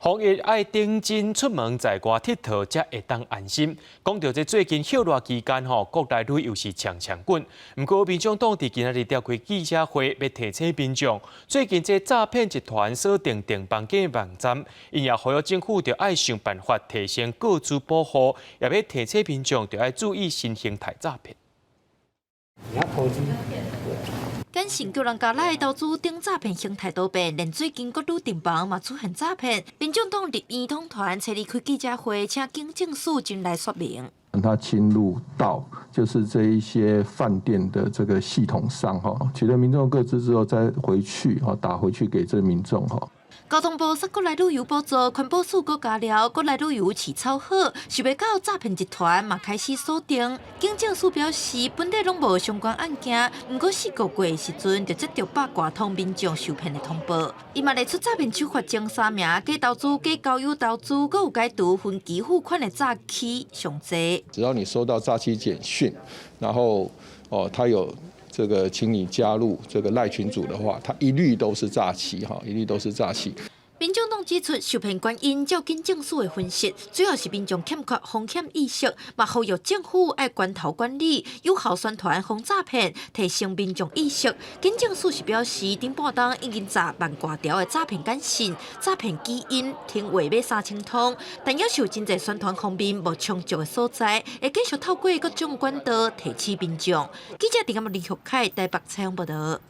防疫愛認真出門在外𨑨迌，才會當安心。講著這最近歇熱期間吼，國內旅遊是強強滾。毋過民眾黨佇今仔日召開記者會，欲提醒民眾，最近這詐騙集團鎖定訂房間網站，𪜶也呼籲政府著愛想辦法提升個資保護，也欲提醒民眾著愛注意新形態詐騙。簡訊叫人加來投資等詐騙形態多變，連最近國旅訂房嘛出現詐騙。民眾黨立院黨團初二開記者會，請警政署進來說明。他侵入到就是這一些飯店的這個系統上，哈，取得民眾個資之後，再回去，哈，打回去給這民眾，哈。交通部說國內旅遊補助，環保署閣加料，國內旅遊市炒好，想袂到詐騙集團嘛開始鎖定。警政署表示，本地攏無相關案件，毋過4個月時陣就接著百外通民眾受騙的通報。伊嘛列出詐騙手法前三名，假投資、假交友投資，閣有解除分期付款的詐欺上濟。只要你收到詐欺簡訊，然後哦，他有這個請你加入這個賴群組的話，他一律都是詐欺哈，一律都是詐欺。民眾黨指出，受騙原因照警政署的分析，主要是民眾欠缺風險意識，嘛呼籲政府愛關頭管理，有效宣傳防詐騙，提升民眾意識。警政署是表示，頂半冬已經10萬外條的詐騙簡訊、詐騙語音、聽話欲3000通，但猶是有真濟宣傳方面無充足的所在，會繼續透過各種管道提醒民眾。記者陳林玉凱台北採訪報導。